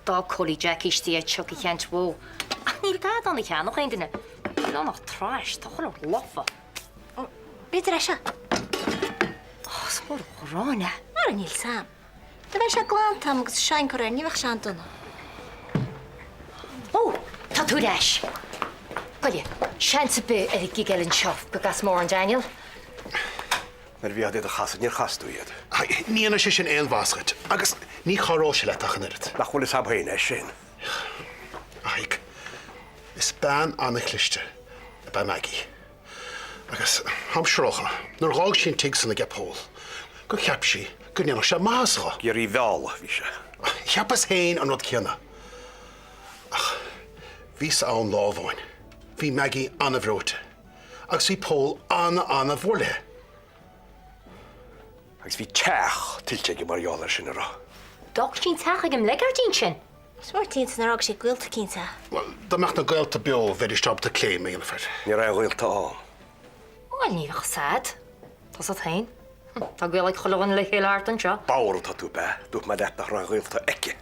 D'fhág Cóilí Jackie istigh é tiocfaidh cheant mhó. Ach níl dada ann a cheannódh aon duine. Níl ann ach trash, tá chuile shórt lofa. B'fhéidir é seo. Ó, is mór an ghráin é. Ara níl 's a'm. Dá mbeadh sé glanta a'm agus shine curtha air, ní bheadh sé an-dona. Ó, tá tú ar ais. Goile, seans ar bith ar an gig eile anseo go gcasfaidh mé amhrán Daniel. Nuair a bhí iad a chasadh, níor chas tú iad. Ní dhéanfaidh sé sin aon mhaitheas dhuit agus ní chabhróidh sé leat ach an oiread. Nach bhfuil fhios a'm féin é sin. A Thaidhg, is bean an-chliste ab ea Maggie. Agus táimse rócha, nuair dh'fhág sí an tigh san aige Pól, gur cheap sí go ndéanfadh sé maitheas dho. Ag iarraidh í mhealladh a bhí sé. Cheapas féin an rud céanna. Ach bhíos-sa ann lá amháin. Bhí Maggie ana-bhreoite. Agus bhí Pól ana-ana-mhór léithe. Agus bhí teach tuillte aige mar gheall air sin, a raibh? D'fhág sí an teach ag an mbleaguirdín sin. Is mór cinnte nár fhág sí gaolta cinnte. Bhuel, dá mbeadh na gaolta beo, bheidís ábalta claim a dhéanamh air. Ní raibh aon ghaolta ann. Bhuel, ní bheadh fhios a'd. Tá 's a't féin. Tá gaol ag chuile dhuine le chéile thart anseo. Bodhar atá tú, ab ea? Dúirt mé leat nach raibh aon ghaolta aici.